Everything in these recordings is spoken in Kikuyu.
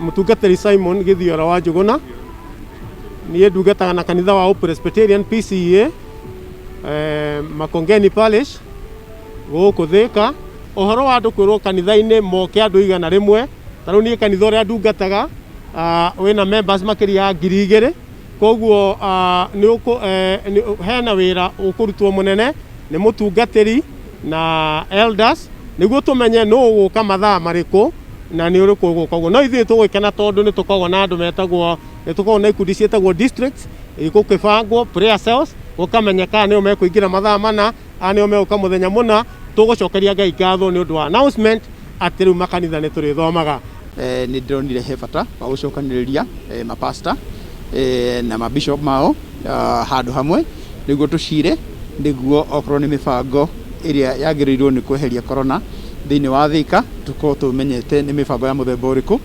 Mũtungatĩri Simon Gĩthiora wa Njũgũna. Niĩ ndungataga na kanitha wa Presbyterian PCEA, Makongeni Parish gũkũ Thĩka. Ũhoro wa andũ kwĩrwo kanitha-inĩ moke andũ 100, ta rĩu niĩ kanitha ũrĩa ndungataga wĩna members makĩria ya 2000, koguo hena wĩra ũkũrutwo mũnene nĩ mũtungatĩri na elders nĩguo tũmenye nũ ũgũka mathaa marĩkũ na nĩ ũrĩkũ ũgũka ũguo. No ithuĩ tũgũkena tondũ nĩ tũkoragwo na andũ metagwo, nĩ tũkoragwo na ikundi ciĩtagwo districts, gũkĩbangwo prayer cells, gũkamenyeka nĩo mekũingĩra mathaa mana, aya nĩo megũka mũthenya mũna. Tũgũcokeria Ngai ngatho nĩ ũndũ wa announcement atĩ rĩu makanitha nĩ tũrĩthomaga. Nĩ ndĩronire he bata wa gũcokanĩrĩria mapasta na mabishop mao handũ hamwe nĩguo tũcire, nĩguo okorwo nĩ mĩbango ĩrĩa yagĩrĩirwo nĩ kweheria corona thĩinĩ wa Thika tũkorwo tũmenyete nĩ mĩbango ya mũthemba ũrĩkũ.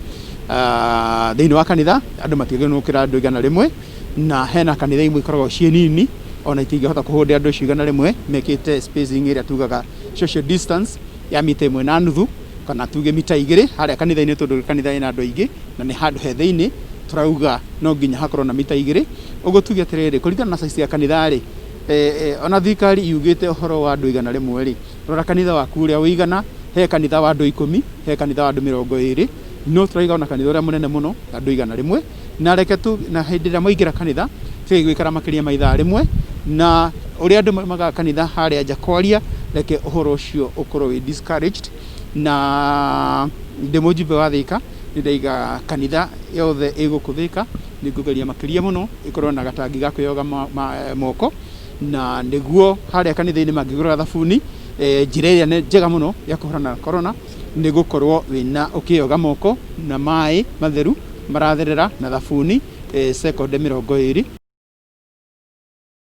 Thĩinĩ wa kanitha andũ matiagĩrĩirwo nĩ gũkĩra andũ 100, na hena kanitha imwe ikoragwo ciĩ nini ona itingĩhota kũhũndĩa andũ acio 100, mekĩte spacing ĩrĩa tugaga social distance ya mita 1.5 kana tuge mita 2 harĩa kanitha-inĩ, tondũ kanitha ĩna andũ aingĩ na nĩ handũ he thĩinĩ, tũrauga no nginya hakorwo na mita 2. Ũguo tuge atĩrĩrĩ, kũringana na size ya kanitha rĩ, ona thirikari yugĩte ũhoro wa andũ 100 rĩ, rora kanitha waku ũrĩa ũigana. He kanitha wa andũ 10, he kanitha wa andũ 20, no tũraiga ona kanitha ũrĩa mũnene mũno andũ 100. Na reke tu, na hĩndĩ ĩrĩa mwaingĩra kanitha tigai gũikara makĩria ma ithaa rĩmwe, na ũrĩa andũ maumaga kanitha harĩa nja kwaria, reke ũhoro ũcio ũkorwo wĩ discouraged. Na ndĩ mũjumbe wa Thika, nĩ ndaiga kanitha yothe ĩ gũkũ Thika nĩ ngũgeria makĩria mũno ĩkorwo na gatangi ga kwĩyoga moko, na nĩguo harĩa kanitha-inĩ mangĩgũra thabuni. Njĩra ĩrĩa nĩ njega mũno ya kũhũrana na corona nĩ gũkorwo wĩna ũkĩyoga moko na maĩ matheru maratherera na thabuni sekonde 20.